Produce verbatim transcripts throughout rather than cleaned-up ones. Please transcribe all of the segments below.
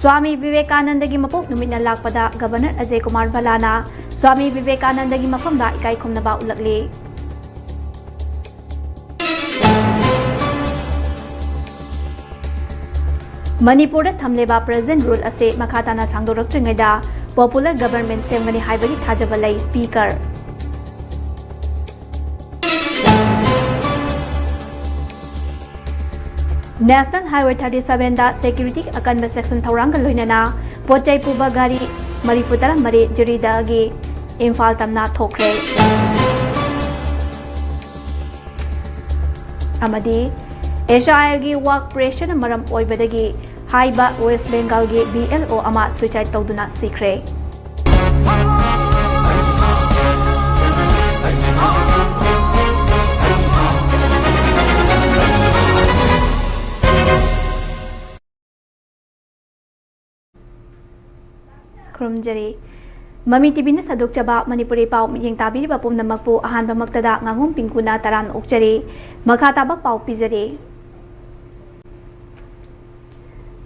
ꯁ꯭ꯋꯥꯃꯤ ꯕꯤꯕꯦꯀꯥꯅꯟꯗꯒꯤ ꯃꯄꯣꯛ ꯅꯨꯃꯤꯠꯅ ꯂꯥꯛꯄꯗ ꯒꯕꯔꯅꯔ ꯑꯖꯌ ꯀꯨꯃꯥꯔ ꯚꯜꯂꯥꯅ ꯁ꯭ꯋꯥꯃꯤ ꯕꯤꯕꯦꯀꯥꯅꯟꯗꯒꯤ ꯃꯐꯝꯗ ꯏꯀꯥꯏ ꯈꯨꯝꯅꯕ ꯎꯠꯂꯛꯂꯤ꯫ ꯃꯅꯤꯄꯨꯔꯗ ꯊꯝꯂꯤꯕ present rule ꯑꯁꯤ ꯃꯈꯥ ꯇꯥꯅ ꯁꯥꯡꯗꯣꯔꯛꯇ꯭ꯔꯤꯉꯩꯗ popular government ꯁꯦꯝꯒꯅꯤ ꯍꯥꯏꯕꯒꯤ ꯊꯥꯖꯕ ꯂꯩ, Speaker꯫ National Highway thirty seven ꯗ security ꯑꯀꯟꯕ section ꯊꯧꯔꯥꯡꯒ ꯂꯣꯏꯅꯅ ꯄꯣꯠ ꯆꯩ ꯄꯨꯕ ꯒꯥꯔꯤ ꯃꯔꯤꯐꯨ ꯇꯔꯥꯃꯔꯤ ꯖꯤꯔꯤꯗꯒꯤ ꯏꯝꯐꯥꯜ ꯇꯝꯅ ꯊꯣꯛꯈ꯭ꯔꯦ꯫ ꯑꯃꯗꯤ H I R ꯒꯤ work pressure ꯅ ꯃꯔꯝ ꯑꯣꯏꯕꯗꯒꯤ ꯍꯥꯏꯕ West Bengal ꯒꯤ B L O ꯑꯃ suicide ꯇꯧꯗꯨꯅ ꯁꯤꯈ꯭ꯔꯦ꯫ ꯈꯨꯔꯨꯝꯖꯔꯤ꯫ ꯃꯃꯤ ꯇꯤꯚꯤꯅ ꯁꯟꯗꯣꯛꯆꯕ ꯃꯅꯤꯄꯨꯔꯤ ꯄꯥꯎ ꯃꯤꯠꯌꯦꯡ ꯇꯥꯕꯤꯔꯤꯕ ꯄꯨꯝꯅꯃꯛꯄꯨ ꯑꯍꯥꯟꯕꯃꯛꯇꯗ ꯉꯥꯉꯣꯝ ꯄꯤꯡꯀꯨꯅ ꯇꯔꯥꯝꯅ ꯑꯣꯛꯆꯔꯤ꯫ ꯃꯈꯥ ꯇꯥꯕ ꯄꯥꯎ ꯄꯤꯖꯔꯤ꯫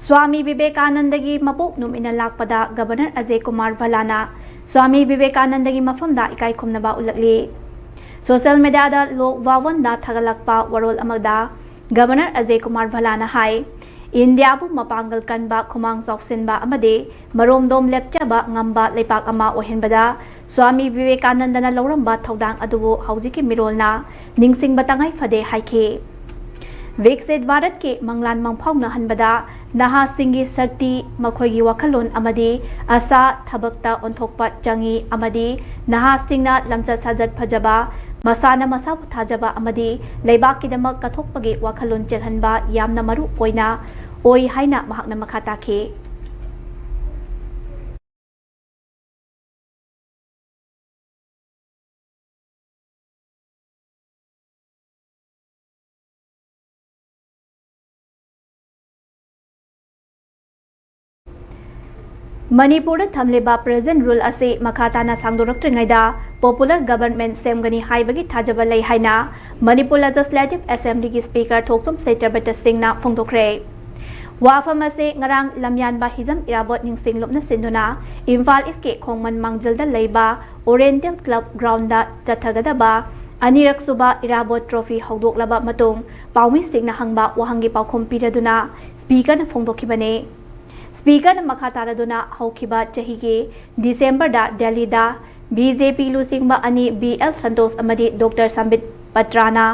ꯁ꯭ꯋꯥꯃꯤ ꯕꯤꯕꯦꯀꯥꯅꯟꯗꯒꯤ ꯃꯄꯣꯛ ꯅꯨꯃꯤꯠꯅ ꯂꯥꯛꯄꯗ ꯒꯕꯔꯅꯔ ꯑꯖꯌ ꯀꯨꯃꯥꯔ ꯚꯜꯂꯥꯅ ꯁ꯭ꯋꯥꯃꯤ ꯕꯤꯕꯦꯀꯥꯅꯟꯗꯒꯤ ꯃꯐꯝꯗ ꯏꯀꯥꯏ ꯈꯨꯝꯅꯕ ꯎꯠꯂꯛꯂꯤ꯫ Social media ꯗ ꯂꯣꯛ ꯚꯋꯟꯗ ꯊꯥꯒꯠꯂꯛꯄ ꯋꯥꯔꯣꯜ ꯑꯃꯗ ꯒꯕꯔꯅꯔ ꯑꯖꯌ ꯀꯨꯃꯥꯔ ꯚꯜꯂꯥꯅ ꯍꯥꯏ, ꯏꯟꯗꯤꯌꯥꯕꯨ ꯃꯄꯥꯡꯒꯜ ꯀꯟꯕ, ꯈꯨꯃꯥꯡ ꯆꯥꯎꯁꯤꯟꯕ ꯑꯃꯗꯤ ꯃꯔꯣꯝꯗꯣꯝ ꯂꯦꯞꯆꯕ ꯉꯝꯕ ꯂꯩꯄꯥꯛ ꯑꯃ ꯑꯣꯏꯍꯟꯕꯗ ꯁ꯭ꯋꯥꯃꯤ ꯕꯤꯕꯦꯀꯥꯅꯟꯗꯅ ꯂꯧꯔꯝꯕ ꯊꯧꯗꯥꯡ ꯑꯗꯨꯕꯨ ꯍꯧꯖꯤꯛꯀꯤ ꯃꯤꯔꯣꯜꯅ ꯅꯤꯡꯁꯤꯡꯕ ꯇꯉꯥꯏ ꯐꯗꯦ ꯍꯥꯏꯈꯤ꯫ ꯕꯤꯛꯁꯤꯠ ꯚꯥꯔꯠꯀꯤ ꯃꯪꯂꯥꯟ ꯃꯪꯐꯥꯎꯅꯍꯟꯕꯗ ꯅꯍꯥꯁꯤꯡꯒꯤ ꯁꯛꯇꯤ, ꯃꯈꯣꯏꯒꯤ ꯋꯥꯈꯜꯂꯣꯟ ꯑꯃꯗꯤ ꯑꯁꯥ ꯊꯕꯛꯇ ꯑꯣꯟꯊꯣꯛꯄ ꯆꯪꯏ ꯑꯃꯗꯤ ꯅꯍꯥꯁꯤꯡꯅ ꯂꯝꯆꯠ ꯁꯥꯖꯠ ꯐꯖꯕ, ꯃꯁꯥꯅ ꯃꯁꯥꯕꯨ ꯊꯥꯖꯕ ꯑꯃꯗꯤ ꯂꯩꯕꯥꯛꯀꯤꯗꯃꯛ ꯀꯠꯊꯣꯛꯄꯒꯤ ꯋꯥꯈꯜꯂꯣꯟ ꯆꯦꯜꯍꯟꯕ ꯌꯥꯝꯅ ꯃꯔꯨ ꯑꯣꯏꯅ ꯑꯣꯏ ꯍꯥꯏꯅ ꯃꯍꯥꯛꯅ ꯃꯈꯥ ꯇꯥꯈꯤ꯫ ꯃꯅꯤꯄꯨꯔꯗ ꯊꯝꯂꯤꯕ present rule ꯑꯁꯤ ꯃꯈꯥ ꯇꯥꯅ ꯁꯥꯡꯗꯣꯔꯛꯇ꯭ꯔꯤꯉꯩꯗ popular government ꯁꯦꯝꯒꯅꯤ ꯍꯥꯏꯕꯒꯤ ꯊꯥꯖꯕ ꯂꯩ ꯍꯥꯏꯅ ꯃꯅꯤꯄꯨꯔ Legislative Assembly ꯒꯤ Speaker ꯊꯣꯛꯆꯣꯝ ꯁꯇ꯭ꯌꯕ꯭ꯔꯇ ꯁꯤꯡꯅ ꯐꯣꯡꯗꯣꯛꯈ꯭ꯔꯦ꯫ ꯋꯥꯐꯝ ꯑꯁꯤ ꯉꯔꯥꯡ ꯂꯝꯌꯥꯟꯕ ꯍꯤꯖꯝ ꯏꯔꯥꯕꯣꯠ ꯅꯤꯡꯁꯤꯡꯂꯨꯞꯅ ꯁꯤꯟꯗꯨꯅ ꯏꯝꯐꯥꯜ ꯏꯁꯀꯤ ꯈꯣꯡꯃꯟ ꯃꯥꯡꯖꯤꯜꯗ ꯂꯩꯕ ꯑꯣꯔꯤꯌꯦꯟꯇꯦꯜ ꯀ꯭ꯂꯕ ꯒ꯭ꯔꯥꯎꯟꯗ ꯆꯠꯊꯒꯗꯕ ꯑꯅꯤꯔꯛ ꯁꯨꯕ ꯏꯔꯥꯕꯣꯠ ꯇ꯭ꯔꯣꯐꯤ ꯍꯧꯗꯣꯛꯂꯕ ꯃꯇꯨꯡ ꯄꯥꯎꯃꯤꯁꯤꯡꯅ ꯍꯪꯕ ꯋꯥꯍꯪꯒꯤ ꯄꯥꯎꯈꯨꯝ ꯄꯤꯔꯗꯨꯅ ꯁ꯭ꯄꯤꯀꯔꯅ ꯐꯣꯡꯗꯣꯛꯈꯤꯕꯅꯤ꯫ ꯁ꯭ꯄꯤꯀꯔꯅ ꯃꯈꯥ ꯇꯥꯔꯗꯨꯅ ꯍꯧꯈꯤꯕ ꯆꯍꯤꯒꯤ ꯗꯤꯁꯦꯝꯕꯔꯗ ꯗꯦꯜꯂꯤꯗ ꯕꯤ ꯖꯦ ꯄꯤ ꯂꯨꯆꯤꯡꯕ ꯑꯅꯤ ꯕꯤ ꯑꯦꯜ ꯁꯟꯇꯣꯁ ꯑꯃꯗꯤ ꯗꯣꯛꯇꯔ ꯁꯝꯕꯤꯠ ꯄꯇ꯭ꯔꯥꯅ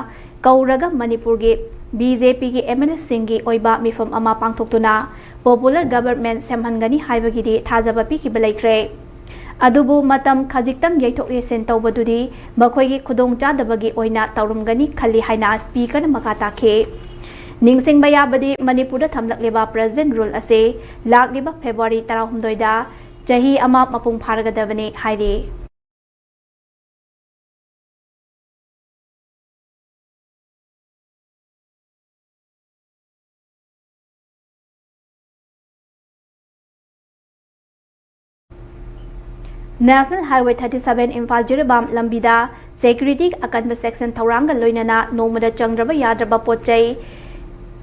ꯀꯧꯔꯒ ꯃꯅꯤꯄꯨꯔꯒꯤ ꯕꯤ ꯖꯦ ꯄꯤꯒꯤ ꯑꯦꯝ ꯑꯦꯜ ꯑꯦꯁꯤꯡꯒꯤ ꯑꯣꯏꯕ ꯃꯤꯐꯝ ꯑꯃ ꯄꯥꯡꯊꯣꯛꯇꯨꯅ ꯄꯣꯄꯨꯂꯔ ꯒꯕꯔꯟꯃꯦꯟꯠ ꯁꯦꯝꯍꯟꯒꯅꯤ ꯍꯥꯏꯕꯒꯤꯗꯤ ꯊꯥꯖꯕ ꯄꯤꯈꯤꯕ ꯂꯩꯈ꯭ꯔꯦ꯫ ꯑꯗꯨꯕꯨ ꯃꯇꯝ ꯈꯖꯤꯛꯇꯪ ꯌꯩꯊꯣꯛ ꯌꯩꯁꯤꯟ ꯇꯧꯕꯗꯨꯗꯤ ꯃꯈꯣꯏꯒꯤ ꯈꯨꯗꯣꯡꯆꯥꯗꯕꯒꯤ ꯑꯣꯏꯅ ꯇꯧꯔꯝꯒꯅꯤ ꯈꯜꯂꯤ ꯍꯥꯏꯅ ꯁ꯭ꯄꯤꯀꯔꯅ ꯃꯈꯥ ꯇꯥꯈꯤ꯫ ꯅꯤꯡꯁꯤꯡꯕ ꯌꯥꯕꯗꯤ ꯃꯅꯤꯄꯨꯔꯗ ꯊꯝꯂꯛꯂꯤꯕ ꯄ꯭ꯔꯦꯁꯤꯗꯦꯟꯠ ꯔꯨꯜ ꯑꯁꯤ ꯂꯥꯛꯂꯤꯕ ꯐꯦꯕ꯭ꯔꯨꯋꯥꯔꯤ ꯇꯔꯥꯍꯨꯝꯗꯣꯏꯗ ꯆꯍꯤ ꯑꯃ ꯃꯄꯨꯡ ꯐꯥꯔꯒꯗꯕꯅꯤ ꯍꯥꯏꯔꯤ꯫ National Highway thirty seven Imphal Jiribam ꯂꯝꯕꯤꯗ ꯁꯦꯀ꯭ꯌꯨꯔꯤꯇꯤ ꯑꯀꯟꯕ ꯁꯦꯛꯁꯟ ꯊꯧꯔꯥꯡꯒ ꯂꯣꯏꯅꯅ ꯅꯣꯡꯃꯗ ꯆꯪꯗ꯭ꯔꯕ ꯌꯥꯗ꯭ꯔꯕ ꯄꯣꯠ ꯆꯩ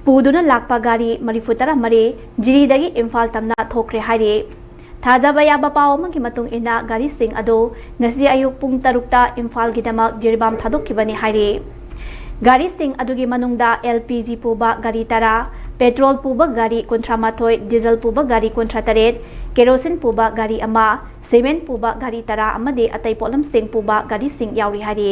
ꯄꯨꯗꯨꯅ ꯂꯥꯛꯄ ꯒꯥꯔꯤ ꯃꯔꯤꯐꯨ ꯇꯔꯥ ꯃꯔꯤ ꯖꯤꯔꯤꯗꯒꯤ ꯏꯝꯐꯥꯜ ꯇꯝꯅ ꯊꯣꯛꯈ꯭ꯔꯦ ꯍꯥꯏꯔꯤ꯫ ꯊꯥꯖꯕ ꯌꯥꯕ ꯄꯥꯎ ꯑꯃꯒꯤ ꯃꯇꯨꯡ ꯏꯟꯅ ꯒꯥꯔꯤꯁꯤꯡ ꯑꯗꯨ ꯉꯁꯤ ꯑꯌꯨꯛ ꯄꯨꯡ ꯇꯔꯨꯛꯇ ꯏꯝꯐꯥꯜꯒꯤꯗꯃꯛ ꯖꯤꯔꯤꯕꯥꯝ ꯊꯥꯗꯣꯛꯈꯤꯕꯅꯤ ꯍꯥꯏꯔꯤ꯫ ꯒꯥꯔꯤꯁꯤꯡ ꯑꯗꯨꯒꯤ ꯃꯅꯨꯡꯗ ꯑꯦꯜ ꯄꯤ ꯖꯤ ꯄꯨꯕ ꯒꯥꯔꯤ ꯇꯔꯥ, ꯄꯦꯇ꯭ꯔꯣꯜ ꯄꯨꯕ ꯒꯥꯔꯤ ꯀꯨꯟꯊ꯭ꯔꯥ ꯃꯥꯊꯣꯏ, ꯗꯤꯖꯜ ꯄꯨꯕ ꯒꯥꯔꯤ ꯀꯨꯟꯊ꯭ꯔꯥ ꯇꯔꯦꯠ, ꯀꯦꯔꯣꯁꯤꯟ ꯄꯨꯕ ꯒꯥꯔꯤ ꯑꯃ, ꯁꯤꯃꯦꯟ ꯄꯨꯕ ꯒꯥꯔꯤ ꯇꯔꯥ ꯑꯃꯗꯤ ꯑꯇꯩ ꯄꯣꯠꯂꯝꯁꯤꯡ ꯄꯨꯕ ꯒꯥꯔꯤꯁꯤꯡ ꯌꯥꯎꯔꯤ ꯍꯥꯏꯔꯤ꯫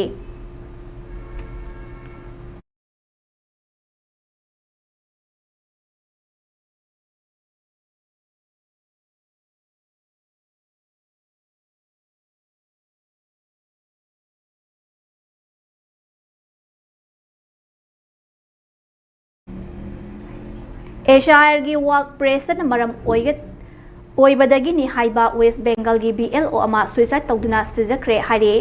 ꯑꯦꯁ ꯑꯥꯏ ꯑꯥꯔꯒꯤ ꯋꯥꯛ ꯄ꯭ꯔꯦꯁꯔꯅ ꯃꯔꯝ ꯑꯣꯏꯒ-, ꯑꯣꯏꯕꯗꯒꯤꯅꯤ ꯍꯥꯏꯕ ꯋꯦꯁ ꯕꯦꯡꯒꯜꯒꯤ ꯕꯤ ꯑꯦꯜ ꯑꯣ ꯑꯃ ꯁꯨꯏꯁꯥꯏꯗ ꯇꯧꯗꯨꯅ ꯁꯤꯖꯈ꯭ꯔꯦ ꯍꯥꯏꯔꯤ꯫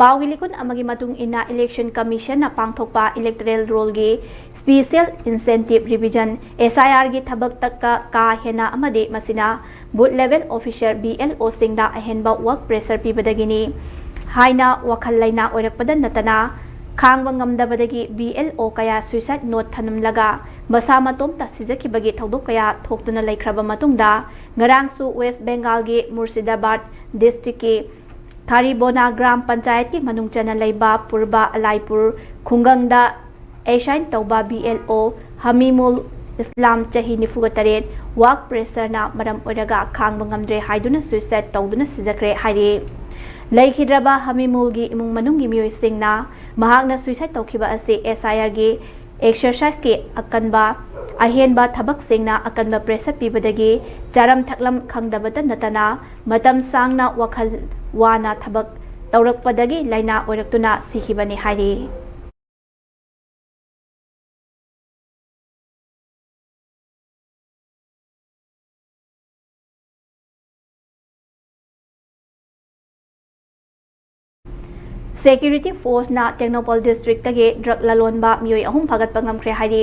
ꯄꯥꯎꯒꯤ ꯂꯤꯀꯨꯟ ꯑꯃꯒꯤ ꯃꯇꯨꯡ ꯏꯟꯅ, ꯏꯂꯦꯛꯁꯟ ꯀꯃꯤꯁꯟꯅ ꯄꯥꯡꯊꯣꯛꯄ ꯏꯂꯦꯛꯇꯣꯔꯦꯜ ꯔꯣꯜꯒꯤ special intensive revision, S I ꯑꯥꯔꯒꯤ ꯊꯕꯛꯇ ꯀꯥ, ꯀꯥ ꯍꯦꯟꯅ ꯑꯃꯗꯤ ꯃꯁꯤꯅ booth level officer, B L ꯑꯣꯁꯤꯡꯗ ꯑꯍꯦꯟꯕ ꯋꯥꯛ ꯄ꯭ꯔꯦꯁꯔ ꯄꯤꯕꯗꯒꯤꯅꯤ ꯍꯥꯏꯅ ꯋꯥꯈꯜ ꯂꯩꯅꯥ ꯑꯣꯏꯔꯛꯄꯗ ꯅꯠꯇꯅ ꯈꯥꯡꯕ ꯉꯝꯗꯕꯗꯒꯤ ꯕꯤ ꯑꯦꯜ ꯑꯣ ꯀꯌꯥ ꯁꯨꯏꯁꯥꯏꯗ ꯅꯣꯠ ꯊꯅꯝꯂꯒ ꯃꯁꯥ ꯃꯇꯣꯝꯇ ꯁꯤꯖꯈꯤꯕꯒꯤ ꯊꯧꯗꯣꯛ ꯀꯌꯥ ꯊꯣꯛꯇꯨꯅ ꯂꯩꯈ꯭ꯔꯕ ꯃꯇꯨꯡꯗ, ꯉꯔꯥꯡꯁꯨ ꯋꯦꯁ ꯕꯦꯡꯒꯥꯜꯒꯤ ꯃꯨꯔꯁꯤꯗꯥꯕꯥꯗ ꯗꯤꯁꯇ꯭ꯔꯤꯛꯀꯤ ꯊꯥꯔꯤꯕꯣꯅꯥ ꯒ꯭ꯔꯥꯝ ꯄꯟꯆꯥꯌꯠꯀꯤ ꯃꯅꯨꯡ ꯆꯟꯅ ꯂꯩꯕ ꯄꯨꯔꯕ ꯑꯂꯥꯏꯄꯨꯔ ꯈꯨꯡꯒꯪꯗ ꯑꯦꯁꯥꯏꯟ ꯇꯧꯕ ꯕꯤ ꯑꯦꯜ ꯑꯣ ꯍꯃꯤꯃꯨꯜ ꯏꯁꯂꯥꯝ, ꯆꯍꯤ ꯅꯤꯐꯨꯒ ꯇꯔꯦꯠ, ꯋꯥꯛ ꯄ꯭ꯔꯦꯁꯔꯅ ꯃꯔꯝ ꯑꯣꯏꯔꯒ ꯈꯥꯡꯕ ꯉꯝꯗ꯭ꯔꯦ ꯍꯥꯏꯗꯨꯅ ꯁꯨꯏꯁꯥꯏꯗ ꯇꯧꯗꯨꯅ ꯁꯤꯖꯈ꯭ꯔꯦ ꯍꯥꯏꯔꯤ꯫ ꯂꯩꯈꯤꯗ꯭ꯔꯕ ꯍꯃꯤꯃꯨꯜꯒꯤ ꯏꯃꯨꯡ ꯃꯅꯨꯡꯒꯤ ꯃꯤꯑꯣꯏꯁꯤꯡꯅ ꯃꯍꯥꯛꯅ ꯁꯨꯏꯁꯥꯏꯗ ꯇꯧꯈꯤꯕ ꯑꯁꯤ ꯑꯦꯁ ꯑꯥꯏ ꯑꯥꯔꯒꯤ ꯑꯦꯛꯁꯔꯁꯥꯏꯖꯀꯤ ꯑꯀꯟꯕ ꯑꯍꯦꯟꯕ ꯊꯕꯛꯁꯤꯡꯅ ꯑꯀꯟꯕ ꯄ꯭ꯔꯦꯁꯔ ꯄꯤꯕꯗꯒꯤ ꯆꯥꯔꯝ ꯊꯛꯂꯝ ꯈꯪꯗꯕꯇ ꯅꯠꯇꯅ, ꯃꯇꯝ ꯁꯥꯡꯅ ꯋꯥꯈꯜ ꯋꯥꯅ ꯊꯕꯛ ꯇꯧꯔꯛꯄꯗꯒꯤ ꯂꯥꯏꯅꯥ ꯑꯣꯏꯔꯛꯇꯨꯅ ꯁꯤꯈꯤꯕꯅꯤ ꯍꯥꯏꯔꯤ꯫ ꯁꯦꯀ꯭ꯌꯨꯔꯤꯇꯤ ꯐꯣꯔꯁꯅ ꯇꯦꯡꯅꯧꯄꯜ ꯗꯤꯁꯇ꯭ꯔꯤꯛꯇꯒꯤ ꯗ꯭ꯔꯒ ꯂꯂꯣꯟꯕ ꯃꯤꯑꯣꯏ ꯑꯍꯨꯝ ꯐꯥꯒꯠꯄ ꯉꯝꯈ꯭ꯔꯦ ꯍꯥꯏꯔꯤ꯫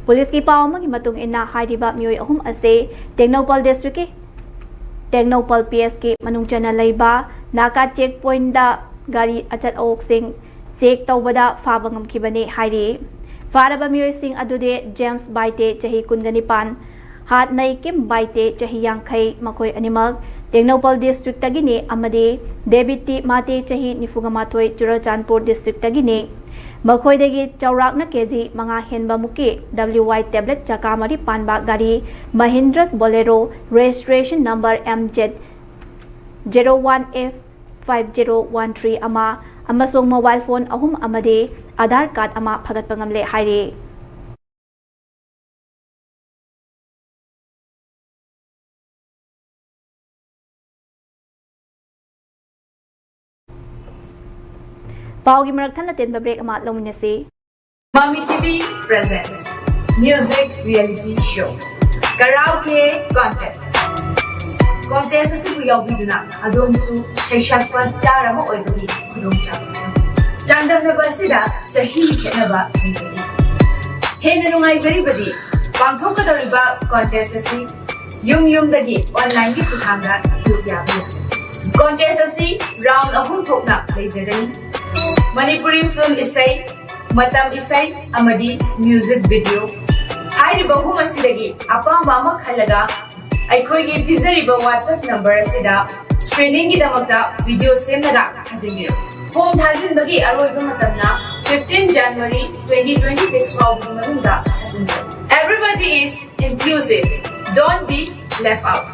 ꯄꯨꯂꯤꯁꯀꯤ ꯄꯥꯎ ꯑꯃꯒꯤ ꯃꯇꯨꯡ ꯏꯟꯅ, ꯍꯥꯏꯔꯤꯕ ꯃꯤꯑꯣꯏ ꯑꯍꯨꯝ ꯑꯁꯤ ꯇꯦꯡꯅꯧꯄꯜ ꯗꯤꯁꯇ꯭ꯔꯤꯛꯀꯤ ꯇꯦꯡꯅꯧꯄꯜ ꯄꯤ ꯑꯦꯁꯀꯤ ꯃꯅꯨꯡ ꯆꯟꯅ ꯂꯩꯕ ꯅꯥꯀꯥ ꯆꯦꯛ ꯄꯣꯏꯟꯗ ꯒꯥꯔꯤ ꯑꯆꯠ ꯑꯋꯣꯛꯁꯤꯡ ꯆꯦꯛ ꯇꯧꯕꯗ ꯐꯥꯕ ꯉꯝꯈꯤꯕꯅꯤ ꯍꯥꯏꯔꯤ꯫ ꯐꯥꯔꯕ ꯃꯤꯑꯣꯏꯁꯤꯡ ꯑꯗꯨꯗꯤ ꯖꯦꯝꯁ ꯕꯥꯏꯇꯦ, ꯆꯍꯤ ꯀꯨꯟꯒ ꯅꯤꯄꯥꯟ, ꯍꯥꯠꯅꯩ ꯀꯤꯝ ꯕꯥꯏꯇꯦ, ꯆꯍꯤ ꯌꯥꯡꯈꯩ, ꯃꯈꯣꯏ ꯑꯅꯤꯃꯛ ꯇꯦꯡꯅꯧꯄꯜ ꯗꯤꯁꯇ꯭ꯔꯤꯛꯇꯒꯤꯅꯤ, ꯑꯃꯗꯤ ꯗꯦꯕꯤꯠꯇꯤ ꯃꯥꯇꯦ, ꯆꯍꯤ ꯅꯤꯐꯨꯒ ꯃꯥꯊꯣꯏ, ꯆꯨꯔꯆꯥꯟꯄꯨꯔ ꯗꯤꯁꯇ꯭ꯔꯤꯛꯇꯒꯤꯅꯤ꯫ ꯃꯈꯣꯏꯗꯒꯤ ꯆꯥꯎꯔꯥꯛꯅ ꯀꯦ ꯖꯤ ꯃꯉꯥ ꯍꯦꯟꯕ ꯃꯨꯛꯀꯤ ꯗꯕ꯭ꯂꯤꯎ ꯋꯥꯏ ꯇꯦꯕ꯭ꯂꯦꯠ ꯆꯀꯥ ꯃꯔꯤ ꯄꯥꯟꯕ ꯒꯥꯔꯤ ꯃꯍꯤꯟꯗ꯭ꯔ ꯕꯣꯂꯦꯔꯣ registration number M Z zero one F five zero one three ꯑꯃ ꯑꯃꯁꯨꯡ ꯃꯣꯕꯥꯏꯜ ꯐꯣꯟ ꯑꯍꯨꯝ ꯑꯃꯗꯤ ꯑꯥꯙꯥꯔ ꯀꯥꯔꯗ ꯑꯃ ꯐꯥꯒꯠꯄ ꯉꯝꯂꯦ ꯍꯥꯏꯔꯤ꯫ ꯄꯥꯎꯒꯤ ꯃꯔꯛ ꯊꯠꯅ ꯇꯦꯟꯕ ꯕ꯭ꯔꯦꯛ ꯑꯃ ꯂꯧꯃꯤꯟꯅꯁꯤ꯫ Mami T V presents music reality show Karaoke Contest. Contest ꯑꯁꯤꯕꯨ ꯌꯥꯎꯕꯤꯗꯨꯅ ꯑꯗꯣꯝꯁꯨ ꯁꯩꯁꯛꯄ ꯁ꯭ꯇꯥꯔ ꯑꯃ ꯑꯣꯏꯕꯒꯤ ꯈꯨꯗꯣꯡꯆꯥꯕ ꯐꯪꯒꯅꯤ꯫ ꯆꯥꯡꯗꯝꯅꯕ ꯑꯁꯤꯗ ꯆꯍꯤꯒꯤ ꯈꯦꯠꯅꯕ ꯂꯩꯖꯗꯦ꯫ ꯍꯦꯟꯅ ꯅꯨꯡꯉꯥꯏꯖꯔꯤꯕꯗꯤ ꯄꯥꯡꯊꯣꯛꯀꯗꯧꯔꯤꯕ contest ꯑꯁꯤ ꯌꯨꯝ ꯌꯨꯝꯗꯒꯤ online ꯒꯤ ꯈꯨꯠꯊꯥꯡꯗ ꯁꯔꯨꯛ ꯌꯥꯕ ꯌꯥꯒꯅꯤ꯫ Contest ꯑꯁꯤ round ꯑꯍꯨꯝ ꯊꯣꯛꯅ ꯂꯩꯖꯒꯅꯤ꯫ ꯃꯅꯤꯄꯨꯔꯤ film ꯏꯁꯩ, ꯃꯇꯝ ꯏꯁꯩ ꯑꯃꯗꯤ music video꯫ ꯍꯥꯏꯔꯤꯕ ꯑꯍꯨꯝ ꯑꯁꯤꯗꯒꯤ ꯑꯄꯥꯝꯕ ꯑꯃ ꯈꯜꯂꯒ ꯑꯩꯈꯣꯏꯒꯤ ꯄꯤꯖꯔꯤꯕ WhatsApp number ꯑꯁꯤꯗ screeningꯒꯤꯗꯃꯛꯇ video ꯁꯦꯝꯂꯒ ꯊꯥꯖꯤꯟꯕꯤꯔꯛꯎ꯫ Form ꯊꯥꯖꯤꯟꯕꯒꯤ ꯑꯔꯣꯏꯕ ꯃꯇꯝꯅ fifteen January twenty twenty six ꯐꯥꯎꯕꯒꯤ ꯃꯅꯨꯡꯗ ꯊꯥꯖꯤꯟꯕꯤꯔꯛꯎ꯫ Everybody is inclusive. Don't be left out.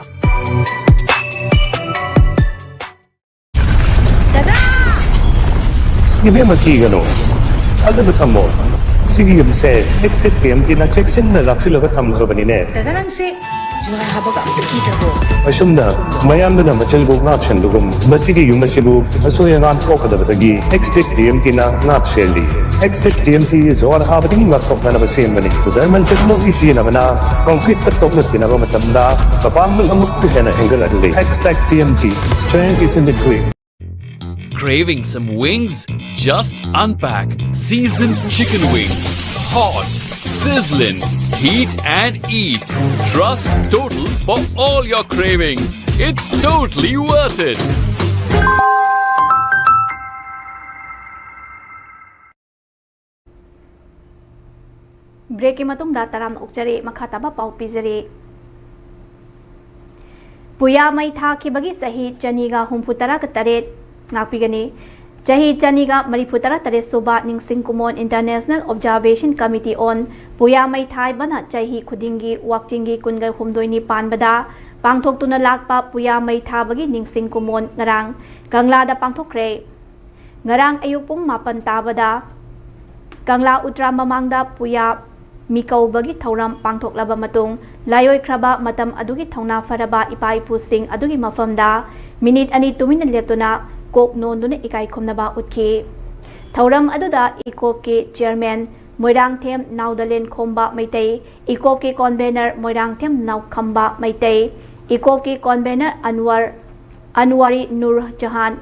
ꯏꯕꯦꯝꯃ, ꯀꯤꯒꯅꯨ, ꯊꯥꯖꯕ ꯊꯝꯃꯣ꯫ ꯁꯤꯒꯤ ꯌꯨꯝꯁꯦ Extech TMTꯅ ꯆꯦꯛꯁꯤꯟꯅ ꯂꯥꯛꯁꯤꯜꯂꯒ ꯊꯝꯈ꯭ꯔꯕꯅꯤꯅꯦ꯫ ꯗꯥꯗꯥ, ꯅꯪꯁꯦ ꯖꯨꯋꯥꯔ ꯍꯥꯕꯒ ꯑꯝꯇ ꯀꯤꯗ꯭ꯔꯕꯣ? ꯑꯁꯨꯝꯅ ꯃꯌꯥꯝꯗꯨꯅ ꯃꯆꯤꯜꯕꯨ ꯉꯥꯛꯁꯟꯕꯒꯨꯝ, ꯃꯁꯤꯒꯤ ꯌꯨꯝ ꯑꯁꯤꯕꯨ ꯑꯁꯣꯏ ꯑꯉꯥꯝ ꯊꯣꯛꯀꯗꯕꯗꯒꯤ Extech TMTꯅ ꯉꯥꯛ ꯁꯦꯜꯂꯤ꯫ Extech TMT ꯖꯨꯋꯥꯔ ꯍꯥꯕꯗꯒꯤ ꯉꯥꯛꯊꯣꯛꯅꯅꯕ ꯁꯦꯝꯕꯅꯤ꯫ German technology ꯁꯤꯖꯤꯟꯅꯕꯅ concreteꯀ ꯇꯣꯛꯅ ꯇꯤꯟꯅꯕ ꯃꯇꯝꯗ ꯃꯄꯥꯡꯒꯜ ꯑꯃꯨꯛꯀ ꯍꯦꯟꯅ ꯍꯦꯟꯒꯠꯍꯜꯂꯤ꯫ Extech TMT, strength is in the grit. Craving some wings? Just unpack seasoned chicken wings. Hot, sizzling, heat and eat. Trust Total for all your cravings. It's totally worth it. Breakꯀꯤ ꯃꯇꯨꯡꯗ ꯇꯔꯥꯝꯅ ꯑꯣꯛꯆꯔꯤ꯫ ꯃꯈꯥ ꯇꯥꯕ ꯄꯥꯎ ꯄꯤꯖꯔꯤ꯫ ꯄꯨꯌꯥ ꯃꯩ ꯊꯥꯈꯤꯕꯒꯤ ꯆꯍꯤ ꯆꯅꯤꯒ ꯍꯨꯝꯐꯨ ꯇꯔꯥꯒ ꯇꯔꯦꯠ ꯉꯥꯛꯄꯤꯒꯅꯤ꯫ ꯆꯍꯤ ꯆꯅꯤꯒ ꯃꯔꯤꯐꯨ ꯇꯔꯥ ꯇꯔꯦꯠ ꯁꯨꯕ ꯅꯤꯡꯁꯤꯡ ꯀꯨꯃꯣꯟ International Observation Committee on ꯄꯨꯌꯥ ꯃꯩ ꯊꯥꯕꯅ ꯆꯍꯤ ꯈꯨꯗꯤꯡꯒꯤ ꯋꯥꯛꯆꯤꯡꯒꯤ ꯀꯨꯟꯒ ꯍꯨꯝꯗꯣꯏꯅꯤ ꯄꯥꯟꯕꯗ ꯄꯥꯡꯊꯣꯛꯇꯨꯅ ꯂꯥꯛꯄ ꯄꯨꯌꯥ ꯃꯩ ꯊꯥꯕꯒꯤ ꯅꯤꯡꯁꯤꯡ ꯀꯨꯃꯣꯟ ꯉꯔꯥꯡ ꯀꯪꯂꯥꯗ ꯄꯥꯡꯊꯣꯛꯈ꯭ꯔꯦ꯫ ꯉꯔꯥꯡ ꯑꯌꯨꯛ ꯄꯨꯡ ꯃꯥꯄꯟ ꯇꯥꯕꯗ ꯀꯪꯂꯥ ꯎꯇ꯭ꯔꯥ ꯃꯃꯥꯡꯗ ꯄꯨꯌꯥ ꯃꯤꯀꯧꯕꯒꯤ ꯊꯧꯔꯝ ꯄꯥꯡꯊꯣꯛꯂꯕ ꯃꯇꯨꯡ, ꯂꯥꯏꯑꯣꯏꯈ꯭ꯔꯕ ꯃꯇꯝ ꯑꯗꯨꯒꯤ ꯊꯧꯅꯥ ꯐꯔꯕ ꯏꯄꯥ ꯏꯄꯨꯁꯤꯡ ꯑꯗꯨꯒꯤ ꯃꯐꯝꯗ ꯃꯤꯅꯤꯠ ꯑꯅꯤ ꯇꯨꯃꯤꯟꯅ ꯂꯦꯞꯇꯨꯅ ꯀꯣꯛ ꯅꯣꯟꯗꯨꯅ ꯏꯀꯥꯏ ꯈꯨꯝꯅꯕ ꯎꯠꯈꯤ꯫ ꯊꯧꯔꯝ ꯑꯗꯨꯗ ꯏꯀꯣꯞꯀꯤ chairman ꯃꯣꯏꯔꯥꯡꯊꯦꯝ ꯅꯥꯎꯗꯂꯦꯟ ꯈꯣꯝꯕ Meitei, ꯏꯀꯣꯞꯀꯤ convener Moirangthem ꯅꯥꯎꯈꯝꯕ Meitei, ꯏꯀꯣꯞꯀꯤ convener ꯑꯟꯋꯔ ꯑꯟꯋꯥꯔꯤ Nur Jahan,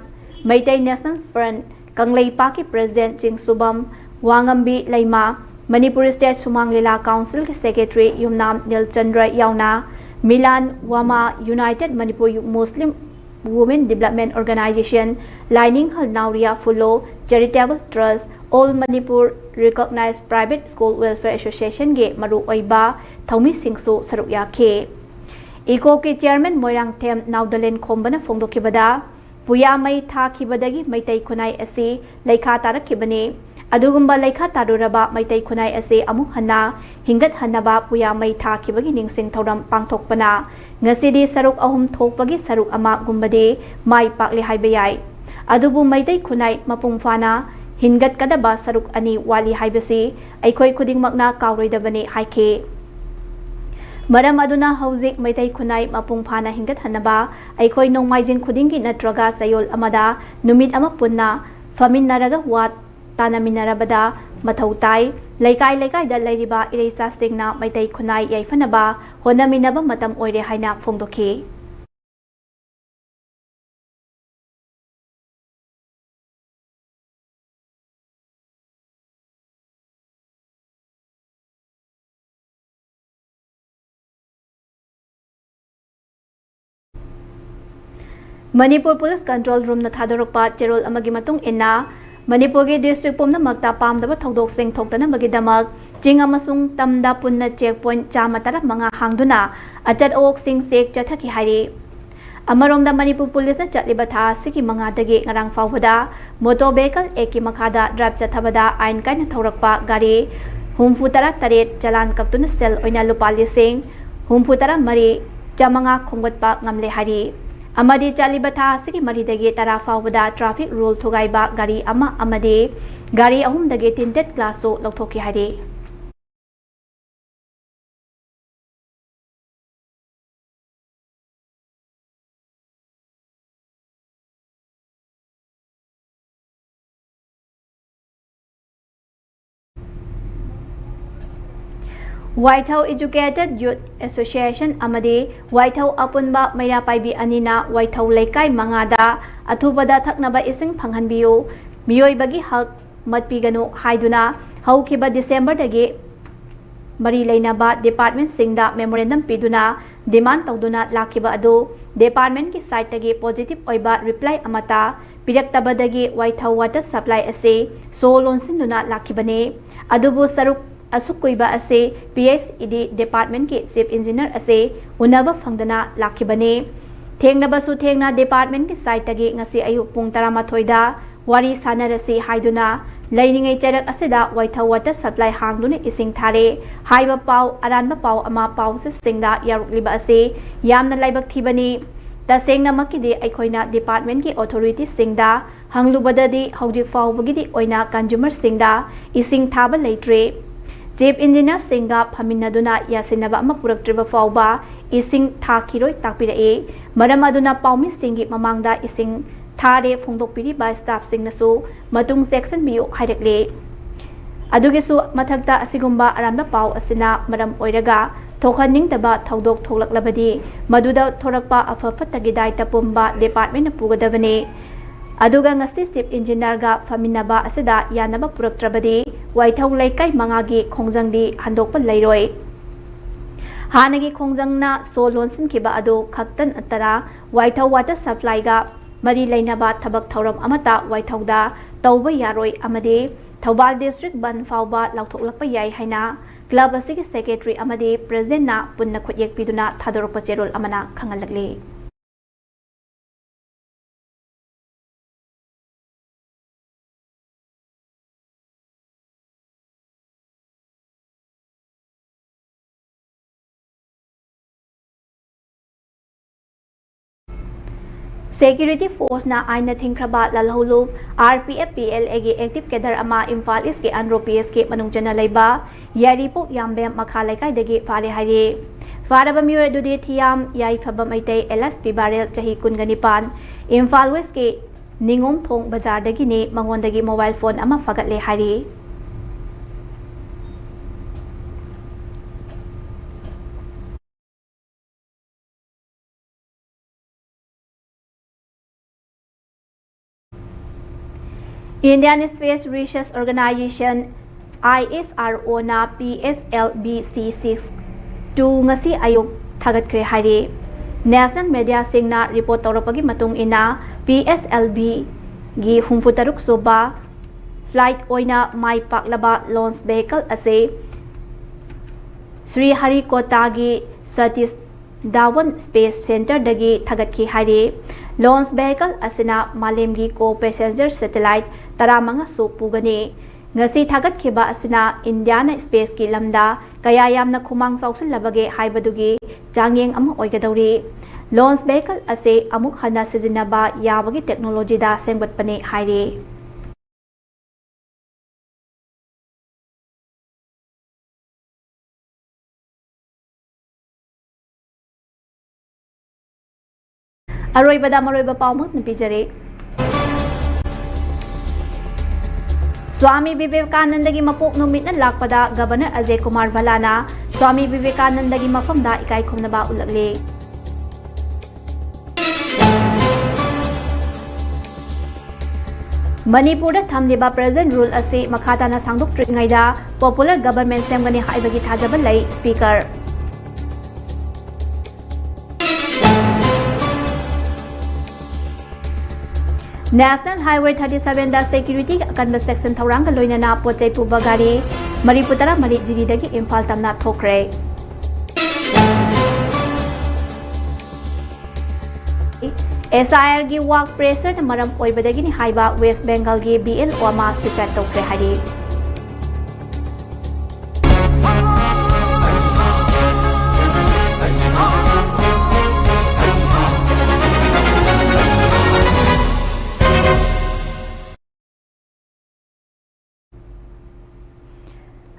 Meitei National Front ꯀꯪꯂꯩꯄꯥꯛꯀꯤ president ꯆꯤꯡꯁꯨꯕꯝ ꯋꯥꯉꯝꯕꯤ ꯂꯩꯃꯥ, ꯃꯅꯤꯄꯨꯔ State ꯁꯨꯃꯥꯡ ꯂꯤꯂꯥ Councilꯒꯤ secretary ꯌꯨꯝꯅꯥꯝ ꯅꯤꯜꯆꯟꯗ꯭ꯔ ꯌꯥꯎꯅ, Milan Wama, United Manipur Muslim Women Development Organization, ꯂꯥꯏꯅꯤꯡꯍꯜ Nauria Phulo Charitable Trust, All Manipur Recognized Private School Welfare Associationꯒꯤ ꯃꯔꯨꯑꯣꯏꯕ ꯊꯧꯃꯤꯁꯤꯡꯁꯨ ꯁꯔꯨꯛ ꯌꯥꯈꯤ꯫ ꯏꯀꯣꯞꯀꯤ chairman ꯃꯣꯏꯔꯥꯡꯊꯦꯝ ꯅꯥꯎꯗꯂꯦꯟ ꯈꯣꯝꯕꯅ ꯐꯣꯡꯗꯣꯛꯈꯤꯕꯗ, ꯄꯨꯌꯥ ꯃꯩ ꯊꯥꯈꯤꯕꯗꯒꯤ ꯃꯩꯇꯩ ꯈꯨꯟꯅꯥꯏ ꯑꯁꯤ ꯂꯩꯈꯥ ꯇꯥꯔꯛꯈꯤꯕꯅꯤ꯫ ꯑꯗꯨꯒꯨꯝꯕ ꯂꯩꯈꯥ ꯇꯥꯔꯨꯔꯕ ꯃꯩꯇꯩ ꯈꯨꯟꯅꯥꯏ ꯑꯁꯤ ꯑꯃꯨꯛ ꯍꯟꯅ ꯍꯤꯡꯒꯠꯍꯟꯅꯕ ꯄꯨꯌꯥ ꯃꯩ ꯊꯥꯈꯤꯕꯒꯤ ꯅꯤꯡꯁꯤꯡ ꯊꯧꯔꯝ ꯄꯥꯡꯊꯣꯛꯄꯅ ꯉꯁꯤꯗꯤ ꯁꯔꯨꯛ ꯑꯍꯨꯝ ꯊꯣꯛꯄꯒꯤ ꯁꯔꯨꯛ ꯑꯃꯒꯨꯝꯕꯗꯤ ꯃꯥꯏ ꯄꯥꯛꯂꯦ ꯍꯥꯏꯕ ꯌꯥꯏ꯫ ꯑꯗꯨꯕꯨ ꯃꯩꯇꯩ ꯈꯨꯟꯅꯥꯏ ꯃꯄꯨꯡ ꯐꯥꯅ ꯍꯤꯡꯒꯠꯀꯗꯕ ꯁꯔꯨꯛ ꯑꯅꯤ ꯋꯥꯠꯂꯤ ꯍꯥꯏꯕꯁꯤ ꯑꯩꯈꯣꯏ ꯈꯨꯗꯤꯡꯃꯛꯅ ꯀꯥꯎꯔꯣꯏꯗꯕꯅꯤ ꯍꯥꯏꯈꯤ꯫ ꯃꯔꯝ ꯑꯗꯨꯅ ꯍꯧꯖꯤꯛ ꯃꯩꯇꯩ ꯈꯨꯟꯅꯥꯏ ꯃꯄꯨꯡ ꯐꯥꯅ ꯍꯤꯡꯒꯠꯍꯟꯅꯕ ꯑꯩꯈꯣꯏ ꯅꯣꯡꯃꯥꯏꯖꯤꯡ ꯈꯨꯗꯤꯡꯒꯤ ꯅꯠꯇ꯭ꯔꯒ ꯆꯌꯣꯜ ꯑꯃꯗ ꯅꯨꯃꯤꯠ ꯑꯃ ꯄꯨꯟꯅ ꯐꯝꯃꯤꯟꯅꯔꯒ ꯋꯥ ꯇꯥꯅꯃꯤꯟꯅꯔꯕꯗ ꯃꯊꯧ ꯇꯥꯏ꯫ ꯂꯩꯀꯥꯏ ꯂꯩꯀꯥꯏꯗ ꯂꯩꯔꯤꯕ ꯏꯔꯩꯆꯥꯁꯤꯡꯅ ꯃꯩꯇꯩ ꯈꯨꯟꯅꯥꯏ ꯌꯥꯏꯐꯅꯕ ꯍꯣꯠꯅꯃꯤꯟꯅꯕ ꯃꯇꯝ ꯑꯣꯏꯔꯦ ꯍꯥꯏꯅ ꯐꯣꯡꯗꯣꯛꯈꯤ꯫ ꯃꯅꯤꯄꯨꯔ ꯄꯨꯂꯤꯁ ꯀꯟꯇ꯭ꯔꯣꯜ ꯔꯨꯝꯅ ꯊꯥꯗꯣꯔꯛꯄ ꯆꯦꯔꯣꯜ ꯑꯃꯒꯤ ꯃꯇꯨꯡ ꯏꯟꯅ, ꯃꯅꯤꯄꯨꯔꯒꯤ ꯗꯤꯁꯇ꯭ꯔꯤꯛ ꯄꯨꯝꯅꯃꯛꯇ ꯄꯥꯝꯗꯕ ꯊꯧꯗꯣꯛꯁꯤꯡ ꯊꯣꯛꯇꯅꯕꯒꯤꯗꯃꯛ ꯆꯤꯡ ꯑꯃꯁꯨꯡ ꯇꯝꯗ ꯄꯨꯟꯅ ꯆꯦꯛ ꯄꯣꯏꯟꯠ ꯆꯥꯝꯃ ꯇꯔꯥꯃꯉꯥ ꯍꯥꯡꯗꯨꯅ ꯑꯆꯠ ꯑꯋꯣꯛꯁꯤꯡ ꯆꯦꯛ ꯆꯠꯊꯈꯤ ꯍꯥꯏꯔꯤ꯫ ꯑꯃꯔꯣꯝꯗ, ꯃꯅꯤꯄꯨꯔ ꯄꯨꯂꯤꯁꯅ ꯆꯠꯂꯤꯕ ꯊꯥ ꯑꯁꯤꯒꯤ ꯃꯉꯥꯗꯒꯤ ꯉꯔꯥꯡ ꯐꯥꯎꯕꯗ ꯃꯣꯇꯣꯔ ꯚꯦꯍꯤꯀꯜ ꯑꯦꯛꯀꯤ ꯃꯈꯥꯗ ꯗ꯭ꯔꯥꯏꯚ ꯆꯠꯊꯕꯗ ꯑꯥꯏꯟ ꯀꯥꯏꯅ ꯊꯧꯔꯛꯄ ꯒꯥꯔꯤ ꯍꯨꯝꯐꯨ ꯇꯔꯥ ꯇꯔꯦꯠ ꯆꯂꯥꯟ ꯀꯛꯇꯨꯅ ꯁꯦꯜ ꯑꯣꯏꯅ ꯂꯨꯄꯥ ꯂꯤꯁꯤꯡ ꯍꯨꯝꯐꯨ ꯇꯔꯥ ꯃꯔꯤ ꯆꯥꯃꯉꯥ ꯈꯣꯝꯒꯠꯄ ꯉꯝꯂꯦ ꯍꯥꯏꯔꯤ꯫ ꯑꯃꯗꯤ ꯆꯠꯂꯤꯕ ꯊꯥ ꯑꯁꯤꯒꯤ ꯃꯔꯤꯗꯒꯤ ꯇꯔꯥ ꯐꯥꯎꯕꯗ ꯇ꯭ꯔꯥꯐꯤꯛ ꯔꯨꯜ ꯊꯨꯒꯥꯏꯕ ꯒꯥꯔꯤ ꯑꯃ ꯑꯃꯗꯤ ꯒꯥꯔꯤ ꯑꯍꯨꯝꯗꯒꯤ ꯇꯤꯟꯇꯦꯠ ꯒ꯭ꯂꯥꯁꯁꯨ ꯂꯧꯊꯣꯛꯈꯤ ꯍꯥꯏꯔꯤ꯫ ꯋꯥꯏꯊꯧ Educated Youth Association ꯑꯃꯗꯤ ꯋꯥꯏꯊꯧ ꯑꯄꯨꯟꯕ ꯃꯩꯔꯥ ꯄꯥꯏꯕꯤ ꯑꯅꯤꯅ ꯋꯥꯏꯊꯧ ꯂꯩꯀꯥꯏ ꯃꯉꯥꯗ ꯑꯊꯨꯕꯗ ꯊꯛꯅꯕ ꯏꯁꯤꯡ ꯐꯪꯍꯟꯕꯤꯌꯨ, ꯃꯤꯑꯣꯏꯕꯒꯤ ꯍꯛ ꯃꯠꯄꯤꯒꯅꯨ ꯍꯥꯏꯗꯨꯅ ꯍꯧꯈꯤꯕ ꯗꯤꯁꯦꯝꯕꯔꯗꯒꯤ ꯃꯔꯤ ꯂꯩꯅꯕ ꯗꯤꯄꯥꯔꯠꯃꯦꯟꯠꯁꯤꯡꯗ ꯃꯦꯃꯣꯔꯦꯟꯗꯝ ꯄꯤꯗꯨꯅ ꯗꯤꯃꯥꯟ ꯇꯧꯗꯨꯅ ꯂꯥꯛꯈꯤꯕ ꯑꯗꯨ ꯗꯤꯄꯥꯔꯠꯃꯦꯟꯠꯀꯤ ꯁꯥꯏꯠꯇꯒꯤ ꯄꯣꯖꯤꯇꯤꯚ ꯑꯣꯏꯕ ꯔꯤꯄ꯭ꯂꯥꯏ ꯑꯃꯠꯇ ꯄꯤꯔꯛꯇꯕꯗꯒꯤ ꯋꯥꯏꯊꯧ water supply ꯑꯁꯤ ꯁꯣ ꯂꯣꯟꯁꯤꯟꯗꯨꯅ ꯂꯥꯛꯈꯤꯕꯅꯤ꯫ ꯑꯗꯨꯕꯨ ꯁꯔꯨꯛ ꯑꯁꯨꯛ ꯀꯨꯏꯕ ꯑꯁꯤ P H E D department ꯀꯤ chief engineer ꯑꯁꯤ ꯎꯅꯕ ꯐꯪꯗꯅ ꯂꯥꯛꯈꯤꯕꯅꯤ꯫ ꯊꯦꯡꯅꯕꯁꯨ ꯊꯦꯡꯅ department ꯀꯤ side ꯇꯒꯤ ꯉꯁꯤ ꯑꯌꯨꯛ ꯄꯨꯡ ꯇꯔꯥꯃꯥꯊꯣꯏꯗ ꯋꯥꯔꯤ ꯁꯥꯟꯅꯔꯁꯤ ꯍꯥꯏꯗꯨꯅ ꯂꯩꯔꯤꯉꯩ ꯆꯩꯔꯛ ꯑꯁꯤꯗ ꯋꯥꯏꯊꯧ water supply ꯍꯥꯡꯗꯨꯅ ꯏꯁꯤꯡ ꯊꯥꯔꯦ ꯍꯥꯏꯕ ꯄꯥꯎ, ꯑꯔꯥꯟꯕ ꯄꯥꯎ ꯑꯃ ꯄꯥꯎꯆꯦꯁꯤꯡꯗ ꯌꯥꯎꯔꯛꯂꯤꯕ ꯑꯁꯤ ꯌꯥꯝꯅ ꯂꯥꯏꯕꯛ ꯊꯤꯕꯅꯤ꯫ ꯇꯁꯦꯡꯅꯃꯛꯀꯤꯗꯤ ꯑꯩꯈꯣꯏꯅ department ꯀꯤ authority ꯁꯤꯡꯗ ꯍꯪꯂꯨꯕꯗꯗꯤ ꯍꯧꯖꯤꯛ ꯐꯥꯎꯕꯒꯤꯗꯤ ꯑꯣꯏꯅ consumer ꯁꯤꯡꯗ ꯏꯁꯤꯡ ꯊꯥꯕ ꯂꯩꯇ꯭ꯔꯤ꯫ Chief engineer ꯁꯤꯡꯒ ꯐꯝꯃꯤꯟꯅꯗꯨꯅ ꯌꯥꯁꯤꯟꯅꯕ ꯑꯃ ꯄꯨꯔꯛꯇ꯭ꯔꯤꯕ ꯐꯥꯎꯕ ꯏꯁꯤꯡ ꯊꯥꯈꯤꯔꯣꯏ ꯇꯥꯛꯄꯤꯔꯛꯏ꯫ ꯃꯔꯝ ꯑꯗꯨꯅ ꯄꯥꯎꯃꯤꯁꯤꯡꯒꯤ ꯃꯃꯥꯡꯗ ꯏꯁꯤꯡ ꯊꯥꯔꯦ ꯐꯣꯡꯗꯣꯛꯄꯤꯔꯤꯕ staff ꯁꯤꯡꯅꯁꯨ ꯃꯇꯨꯡ ꯆꯦꯛꯁꯤꯟꯕꯤꯌꯨ ꯍꯥꯏꯔꯛꯂꯤ꯫ ꯑꯗꯨꯒꯤꯁꯨ ꯃꯊꯛꯇ ꯑꯁꯤꯒꯨꯝꯕ ꯑꯔꯥꯟꯕ ꯄꯥꯎ ꯑꯁꯤꯅ ꯃꯔꯝ ꯑꯣꯏꯔꯒ ꯊꯣꯛꯍꯟꯅꯤꯡꯗꯕ ꯊꯧꯗꯣꯛ ꯊꯣꯛꯂꯛꯂꯕꯗꯤ ꯃꯗꯨꯗ ꯊꯣꯔꯛꯄ ꯑꯐ ꯐꯠꯇꯒꯤ ꯗꯥꯏꯇ ꯄꯨꯝꯕ department ꯅ ꯄꯨꯒꯗꯕꯅꯤ꯫ ꯑꯗꯨꯒ ꯉꯁꯤ chief engineer ꯒ ꯐꯝꯃꯤꯟꯅꯕ ꯑꯁꯤꯗ ꯌꯥꯅꯕ ꯄꯨꯔꯛꯇ꯭ꯔꯕꯗꯤ ꯋꯥꯏꯊꯧ ꯂꯩꯀꯥꯏ ꯃꯉꯥꯒꯤ ꯈꯣꯡꯖꯪꯗꯤ ꯍꯟꯗꯣꯛꯄ ꯂꯩꯔꯣꯏ꯫ ꯍꯥꯟꯅꯒꯤ ꯈꯣꯡꯖꯪꯅ ꯁꯣ ꯂꯣꯟꯁꯤꯟꯈꯤꯕ ꯑꯗꯨ ꯈꯛꯇ ꯅꯠꯇꯅ ꯋꯥꯏꯊꯧ water supply ꯒ ꯃꯔꯤ ꯂꯩꯅꯕ ꯊꯕꯛ ꯊꯧꯔꯝ ꯑꯃꯠꯇ ꯋꯥꯏꯊꯧꯗ ꯇꯧꯕ ꯌꯥꯔꯣꯏ ꯑꯃꯗꯤ ꯊꯧꯕꯥꯜ district ꯕꯟꯗ ꯐꯥꯎꯕ ꯂꯥꯎꯊꯣꯛꯂꯛꯄ ꯌꯥꯏ ꯍꯥꯏꯅ club ꯑꯁꯤꯒꯤ secretary ꯑꯃꯗꯤ president ꯅ ꯄꯨꯟꯅ ꯈꯨꯠꯌꯦꯛ ꯄꯤꯗꯨꯅ ꯊꯥꯗꯣꯔꯛꯄ ꯆꯦꯔꯣꯜ ꯑꯃꯅ ꯈꯪꯍꯜꯂꯛꯂꯤ꯫ Security force ꯅ ꯑꯥꯏꯟꯅ ꯊꯤꯡꯈ꯭ꯔꯕ ꯂꯥꯜꯍꯧꯂꯨꯞ R P F P L A ꯒꯤ active cadre ꯑꯃ ꯏꯝꯐꯥꯜ East ꯀꯤ ꯑꯟꯗ꯭ꯔꯣ P S ꯀꯤ ꯃꯅꯨꯡ ꯆꯟꯅ ꯂꯩꯕ ꯌꯥꯏꯔꯤꯄꯣꯛ ꯌꯥꯝꯕꯦꯝ ꯃꯈꯥ ꯂꯩꯀꯥꯏꯗꯒꯤ ꯐꯥꯔꯦ ꯍꯥꯏꯔꯤ꯫ ꯐꯥꯔꯕ ꯃꯤꯑꯣꯏ ꯑꯗꯨꯗꯤ ꯊꯤꯌꯥꯝ ꯌꯥꯏꯐꯕ ꯃꯩꯇꯩ alias ꯄꯤꯕꯥꯔꯦꯜ, ꯆꯍꯤ ꯀꯨꯟꯒ ꯅꯤꯄꯥꯟ, ꯏꯝꯐꯥꯜ West ꯀꯤ ꯅꯤꯉꯣꯝꯊꯣꯡ ꯕꯖꯥꯔꯗꯒꯤꯅꯤ꯫ ꯃꯉꯣꯟꯗꯒꯤ mobile phone ꯑꯃ ꯐꯥꯒꯠꯂꯦ ꯍꯥꯏꯔꯤ꯫ Indian Space Research Organization, I S R O ꯅ P S L V C six two ꯉꯁꯤ ꯑꯌꯨꯛ ꯊꯥꯒꯠꯈ꯭ꯔꯦ ꯍꯥꯏꯔꯤ꯫ National media ꯁꯤꯡꯅ report ꯇꯧꯔꯛꯄꯒꯤ ꯃꯇꯨꯡ ꯏꯟꯅ, P S L V ꯒꯤ ꯍꯨꯝꯐꯨꯇꯔꯨꯛ ꯁꯨꯕ flight ꯑꯣꯏꯅ ꯃꯥꯏ ꯄꯥꯛꯂꯕ launch vehicle ꯑꯁꯤ ꯁ꯭ꯔꯤꯍꯔꯤꯀꯣꯇꯥꯒꯤ ꯁꯇꯤꯁ ꯙꯥꯋꯟ Space Centreꯗꯒꯤ ꯊꯥꯒꯠꯈꯤ ꯍꯥꯏꯔꯤ꯫ Launch vehicle ꯑꯁꯤꯅ ꯃꯥꯂꯦꯝꯒꯤ co-passenger satellite ꯇꯔꯥꯃꯉꯥꯁꯨ ꯄꯨꯒꯅꯤ꯫ ꯉꯁꯤ ꯊꯥꯒꯠꯈꯤꯕ ꯑꯁꯤꯅ ꯏꯟꯗꯤꯌꯥꯅ spaceꯀꯤ ꯂꯝꯗ ꯀꯌꯥ ꯌꯥꯝꯅ ꯈꯨꯃꯥꯡ ꯆꯥꯎꯁꯤꯜꯂꯕꯒꯦ ꯍꯥꯏꯕꯗꯨꯒꯤ ꯆꯥꯡꯌꯦꯡ ꯑꯃ ꯑꯣꯏꯒꯗꯧꯔꯤ꯫ Launch vehicle ꯑꯁꯤ ꯑꯃꯨꯛ ꯍꯟꯅ ꯁꯤꯖꯤꯟꯅꯕ ꯌꯥꯕꯒꯤ technologyꯗ ꯁꯦꯝꯒꯠꯄꯅꯤ ꯍꯥꯏꯔꯤ꯫ ꯑꯔꯣꯏꯕꯗ ꯃꯔꯨꯑꯣꯏꯕ ꯄꯥꯎ ꯑꯃꯨꯛ ꯄꯤꯖꯔꯤ꯫ ꯁ꯭ꯋꯥꯃꯤ ꯕꯤꯕꯦꯀꯥꯅꯟꯗꯒꯤ ꯃꯄꯣꯛ ꯅꯨꯃꯤꯠꯅ ꯂꯥꯛꯄꯗ Governor ꯑꯖꯌ ꯀꯨꯃꯥꯔ ꯚꯜꯂꯥꯅ ꯁ꯭ꯋꯥꯃꯤ ꯕꯤꯕꯦꯀꯥꯅꯟꯗꯒꯤ ꯃꯐꯝꯗ ꯏꯀꯥꯏ ꯈꯨꯝꯅꯕ ꯎꯠꯂꯛꯂꯤ꯫ ꯃꯅꯤꯄꯨꯔꯗ ꯊꯝꯂꯤꯕ present rule ꯑꯁꯤ ꯃꯈꯥ ꯇꯥꯅ ꯁꯥꯡꯗꯣꯛꯇ꯭ꯔꯤꯉꯩꯗ popular government ꯁꯦꯝꯒꯅꯤ ꯍꯥꯏꯕꯒꯤ ꯊꯥꯖꯕ ꯂꯩ, Speaker꯫ National Highway thirty sevenꯗ securityꯒꯤ ꯑꯀꯟꯕ section ꯊꯧꯔꯥꯡꯒ ꯂꯣꯏꯅꯅ ꯄꯣꯠ ꯆꯩ ꯄꯨꯕ ꯒꯥꯔꯤ ꯃꯔꯤꯐꯨ ꯇꯔꯥꯃꯔꯤ ꯖꯤꯔꯤꯗꯒꯤ ꯏꯝꯐꯥꯜ ꯇꯝꯅ ꯊꯣꯛꯈ꯭ꯔꯦ꯫ SIRꯒꯤ ꯋꯥꯛ pressureꯅ ꯃꯔꯝ ꯑꯣꯏꯕꯗꯒꯤꯅꯤ ꯍꯥꯏꯕ West Bengalꯒꯤ BLO ꯑꯃ suicide ꯇꯧꯈ꯭ꯔꯦ ꯍꯥꯏꯔꯤ꯫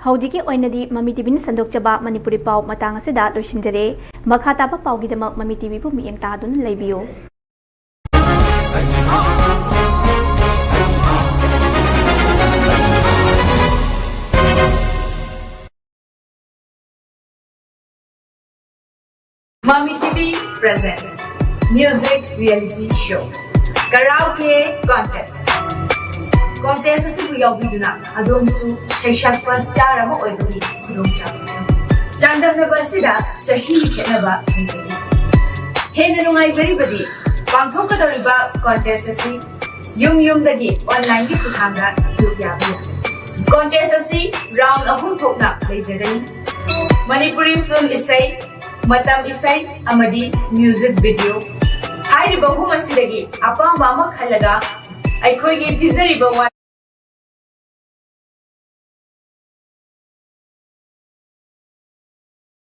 ꯍꯧꯖꯤꯛꯀꯤ ꯑꯣꯏꯅꯗꯤ ꯃꯃꯤ ꯇꯤꯚꯤꯅ ꯁꯟꯗꯣꯛꯆꯕ ꯃꯅꯤꯄꯨꯔꯤ ꯄꯥꯎ ꯃꯇꯥꯡ ꯑꯁꯤꯗ ꯂꯣꯏꯁꯤꯟꯖꯔꯦ꯫ ꯃꯈꯥ ꯇꯥꯕ ꯄꯥꯎꯒꯤꯗꯃꯛ ꯃꯃꯤ ꯇꯤꯚꯤꯕꯨ ꯃꯤꯠꯌꯦꯡ ꯇꯥꯗꯨꯅ ꯂꯩꯕꯤꯌꯨ꯫ Mami T V presents music reality show Karaoke Contest. Contest ꯑꯁꯤꯕꯨ ꯌꯥꯎꯕꯤꯗꯨꯅ ꯑꯗꯣꯝꯁꯨ ꯁꯩꯁꯛꯄ star ꯑꯃ ꯑꯣꯏꯕꯒꯤ ꯈꯨꯗꯣꯡꯆꯥꯕ ꯐꯪꯕꯤꯌꯨ꯫ ꯆꯥꯡꯗꯝꯅꯕ ꯑꯁꯤꯗ ꯆꯍꯤꯒꯤ ꯈꯦꯠꯅꯕ ꯊꯝꯖꯔꯤ꯫ ꯍꯦꯟꯅ ꯅꯨꯡꯉꯥꯏꯖꯔꯤꯕꯗꯤ ꯄꯥꯡꯊꯣꯛꯀꯗꯧꯔꯤꯕ contest ꯑꯁꯤ ꯌꯨꯝ ꯌꯨꯝꯗꯒꯤ ꯑꯣꯟꯂꯥꯏꯟꯒꯤ ꯈꯨꯠꯊꯥꯡꯗ ꯁꯔꯨꯛ ꯌꯥꯕ ꯌꯥꯏ꯫ ꯀꯣꯟꯇꯦꯁ ꯑꯁꯤ ꯔꯥꯎꯟ ꯑꯍꯨꯝ ꯊꯣꯛꯅ ꯂꯩꯖꯒꯅꯤ꯫ ꯃꯅꯤꯄꯨꯔꯤ ꯐꯤꯂꯝ ꯏꯁꯩ, ꯃꯇꯝ ꯏꯁꯩ ꯑꯃꯗꯤ ꯃ꯭ꯌꯨꯖꯤꯛ ꯚꯤꯗꯤꯑꯣ꯫ ꯍꯥꯏꯔꯤꯕ ꯑꯍꯨꯝ ꯑꯁꯤꯗꯒꯤ ꯑꯄꯥꯝꯕ ꯑꯃ ꯈꯜꯂꯒ ꯑꯩꯈꯣꯏꯒꯤ ꯄꯤꯖꯔꯤꯕ ꯋꯥ